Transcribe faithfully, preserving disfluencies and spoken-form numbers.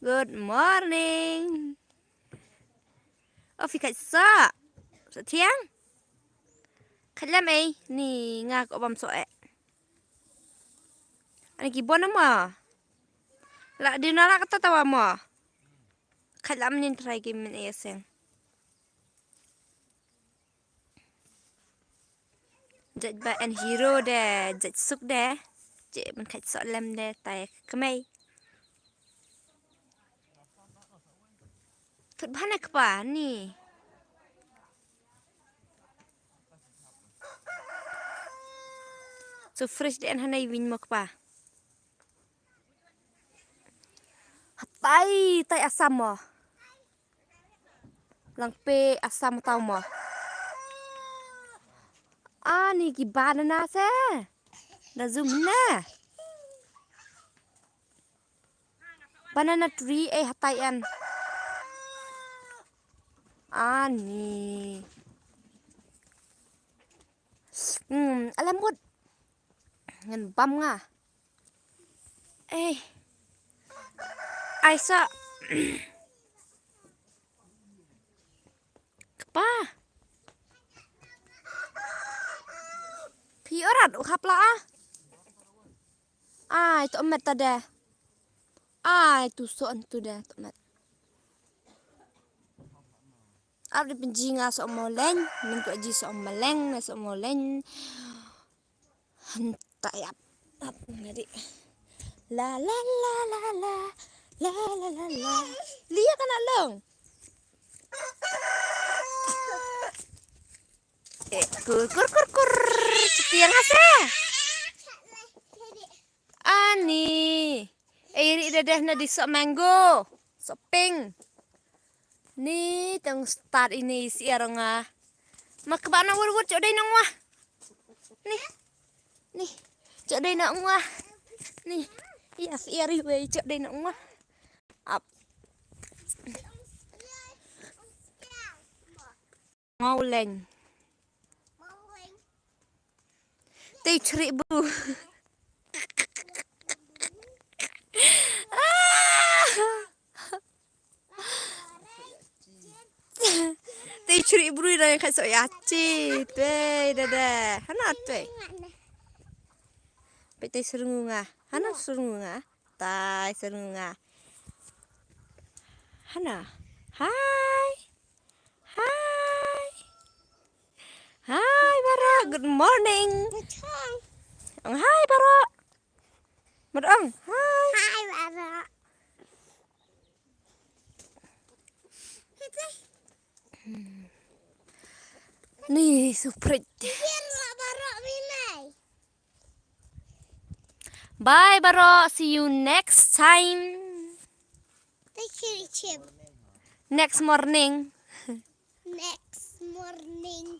Good morning. O, phi khait soh. Soh thiang. Khait lem ei. Ni nga ko bam soh eh. Ani ki bon mo. La di na la kata tawa mo. Khait lem nin trai ki min ei seng. Jait ba en hero de, jait suk de. Je ban khait soh lem de, tai kmai. Thut bha na kpa ni. So fresh de en hanai win mo kpa. Hatai, tai asam mo. Lang pe asam tau mo. Ani ki banana se. Da zoom na. Banana tree eh hatai an. Ani. Hmm, alam mut. Ngan bam nga. Eh. Ai sa. Kpa. Phi orat u hap la ah. Ai, to met ta de. Ai, tu so an tu de, to met. Ap di penji nga so moleng, min tu aji so moleng, na so moleng. Henta yap. Ap ngadi. La la la la la. La la la la. Lia kana long. Eh, kur kur kur kur. Chutiang asa. Ani. Eh, ri dah dah na di sok mango. Sok pink. Ni tang start ini si arong ah. Mak ba na wur wur chok dai nong wah. Ni. Ni. Chok dai nong wah. Ni. Yes, iri wei chok dai nong wah. Ap. Ngau leng. Tei chri bru. Tei chri bru na khai so ya chi. Tei da da. Hana tei. Pe tei serungu nga. Hana serungu nga. Tai serungu nga. Hana. Hai. Hai. Hai, Baro. Good morning. Ong hai, Baro. Mar ong hai. Hai, Baro. Ni, so pretty. Bye, Baro. See you next time. Thank you, Chip. Next morning. Next morning.